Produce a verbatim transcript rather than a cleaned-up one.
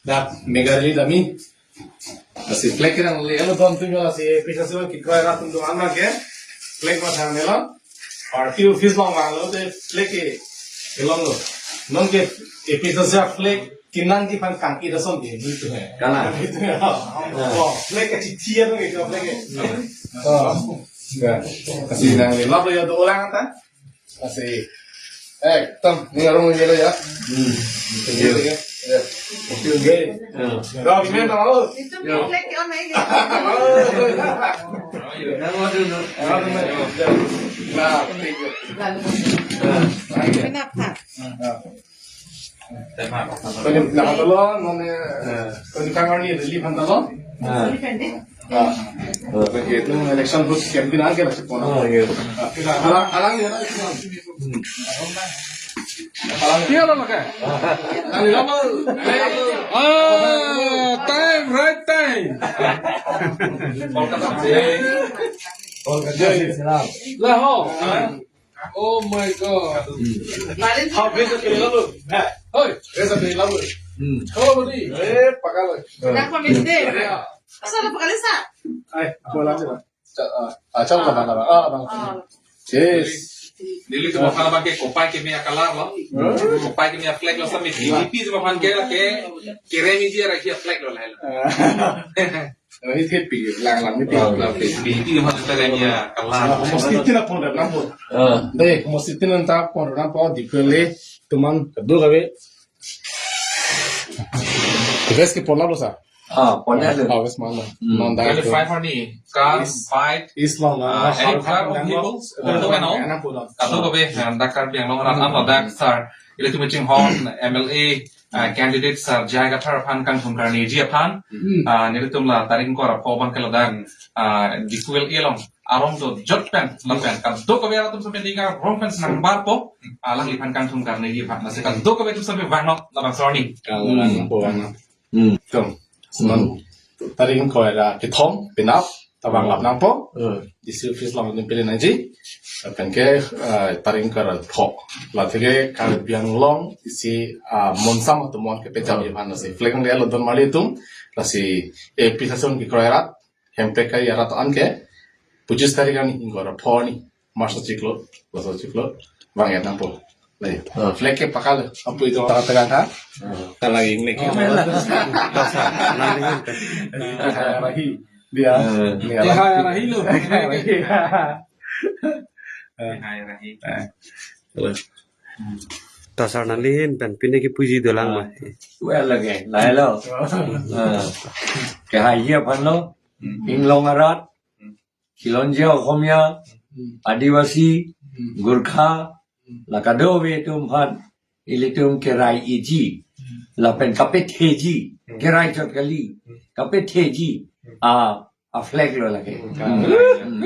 Dak mega rally dami. Lasi flag kedang le elo don tum yo lasi pisa suwa kikroi rat tum do anak ke. Flag ma thang nelo. Party office bang bang lo te flag ke elong lo. Non ke episode sa flag kinang di pan kangki dason ke gitu hai. Kalang. Gitu hai. Oh, flag ke chithi ya tuh gitu flag ke. Oh. Ya. Kasi nang le lap lo ya do ulang ta. Lasi. Eh, tam, ni arong ni lo ya. Hmm. Oke, oke. Ya. Oke, oke. Ya. Document tahu. Itu flag ke on aja. Nah, penting. Kenapa? Nah. Kau ni nak apa lo? Mana? Kau ni kangen ni relief hantar lo? Nah. Relief hantar. Ah. Election booth campaign aja lah sepuluh. Oh, iya. Alang, alang ya. Alang. Iya lah, makanya. Alang ya. Ah, time, right time. Lah, ho. Oh my God. Hoi. Halo, budi. Eh, pakal. Nah, komite. Asal apa kali sa? Ay, bola aja. Acha, ah, acha, abang, abang. Ah, abang. Yes. Nelitum aphan abang ke kopai keme a-color lo. Kopai keme a-flag lo, sami P D P atum aphan ke, ke kerem iji araki a-flag lo lahelo. Ini tepi lang lang ini. P D P atum aphan ke keme a-color. Mesti tina pon dah nampo. Deh, mesti tina ta pon dah nampo di pele teman kedua kali. West ke pon lo sa? Ah, pon lo. Ah, West mana? Hmm. Non dah. Twenty-five hari ni. Car, bike, East long. Ah, any car of vehicles. Untuk kan, oh? Kadokave, ah, dak Karbi Anglong arat, ah, dak sir. Ilitum chinghon M L A, ah, candidate sir J I Kathar aphan kangthum karneji aphan. Hmm. Ah, nelitum la tarik ingkoi ra pho abang ke ladak, ah, di kuel elong arong do jot pen, lapen kadokave atum sampai tiga rong pen senang barpo, ah, alangliphan kangthum karneji aphan. Lasi kadokave atum sampai vangnok labang sorni. Kalau Hmm. Vangnok, vangnok. Hmm. Tum. Hmm. Tarik ingkoi ra kethom penap ta vanglap nangpo. Hmm. D C office long ni pele nangji. Lapen ke, eh, tarik ingkoi ra pho. Latheke Karbi Anglong isi, ah, monsam atum mon kepejam aphan lasi. Flag nang elo don marli atum. Lasi, eh, pisa son kikroi rat. Hemprek kai arat an ke. Pujis tarik ani ingkoi ra pho ni. March achiklo, March achiklo, vang-et nangpo. Lai, ah, flag ke pakal, apu itu. Tara tegang ha? Ah. Kalang ingnek. Oh, mela. Dosa, nang ingnek. Rahi, dia. Eh. Dia. Dia hai rahi lo. Rahi. Hai rahi. Eh. Halo. Tasar nanglihin pen pine kepuji dolang ma. Well, okay. Lahelo. Ah. Kehaihui aphan lo. Hmm. Inglong arat. Hmm. Khilonjia Okhomia, Hmm. Adivasi, Hmm. Gurkha, Hmm. la kadokave atum aphan, ilitum kerai iji, Hmm. lapen kapetheji, Hmm. kerai chot kali, Hmm. kapetheji, Hmm. a, a-flag lo lake. Hmm. Hmm.